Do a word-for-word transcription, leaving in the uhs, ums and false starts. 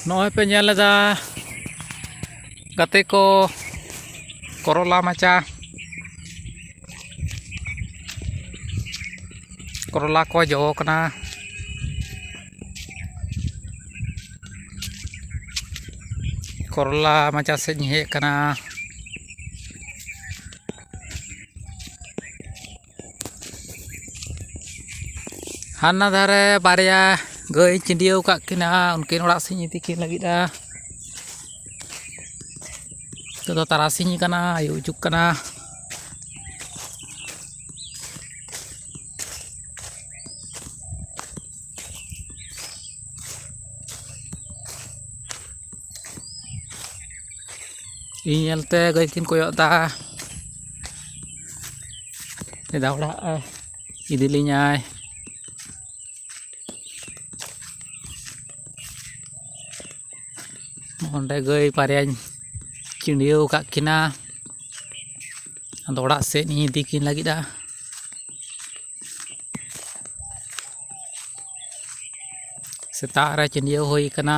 ᱱᱚᱜᱼᱚᱭ ᱯᱮ ᱧᱮᱞ ᱮᱫᱟ ᱜᱟᱛᱮ ᱠᱚ, ᱠᱚᱨᱚᱞᱟ ᱢᱟᱪᱟ, ᱠᱚᱨᱚᱞᱟ ᱠᱚ ᱡᱚ ᱠᱟᱱᱟ᱾ ᱠᱚᱨᱚᱞᱟ ᱢᱟᱪᱟ ᱥᱮᱫ ᱤᱧ ᱦᱮᱡ ᱟᱠᱟᱱᱟ᱾ ᱦᱟᱱᱟ ᱫᱷᱟᱨᱮ ᱵᱟᱨᱭᱟ ᱜᱟᱹᱭ ᱪᱤᱸᱰᱤᱭᱟᱹᱣ ᱠᱟᱜ ᱠᱤᱱᱟ, ᱩᱱᱠᱤᱱ ᱚᱲᱟᱜ ᱥᱮᱫ ᱤᱧ ᱤᱫᱤ ᱠᱤᱱ ᱞᱟᱹᱜᱤᱫᱼᱟ᱾ ᱱᱤᱛᱚᱜ ᱫᱚ ᱛᱟᱨᱟᱥᱤᱧ ᱠᱟᱱᱟ, ᱟᱹᱭᱩᱵ ᱦᱤᱡᱩᱜ ᱠᱟᱱᱟ᱾ ᱤᱧ ᱧᱮᱞᱛᱮ ᱜᱟᱹᱭ ᱠᱤᱱ ᱠᱚᱭᱚᱜ ᱮᱫᱟ᱾ ᱪᱮᱫᱟᱜ ᱚᱲᱟᱜ ᱮ ᱤᱫᱤ ᱞᱤᱧᱟᱭ᱾ ᱚᱸᱰᱮ ᱜᱟᱹᱭ ᱵᱟᱨᱭᱟᱧ ᱪᱤᱸᱰᱤᱭᱟᱹᱣ ᱟᱠᱟᱫ ᱠᱤᱱᱟ᱾ ᱟᱫᱚ ᱚᱲᱟᱜ ᱥᱮᱫ ᱤᱧ ᱤᱫᱤ ᱠᱤᱱ ᱞᱟᱹᱜᱤᱫᱼᱟ᱾ ᱥᱮᱛᱟᱜ ᱨᱮ ᱪᱤᱸᱰᱤᱭᱟᱹᱣ ᱦᱩᱭ ᱠᱟᱱᱟ,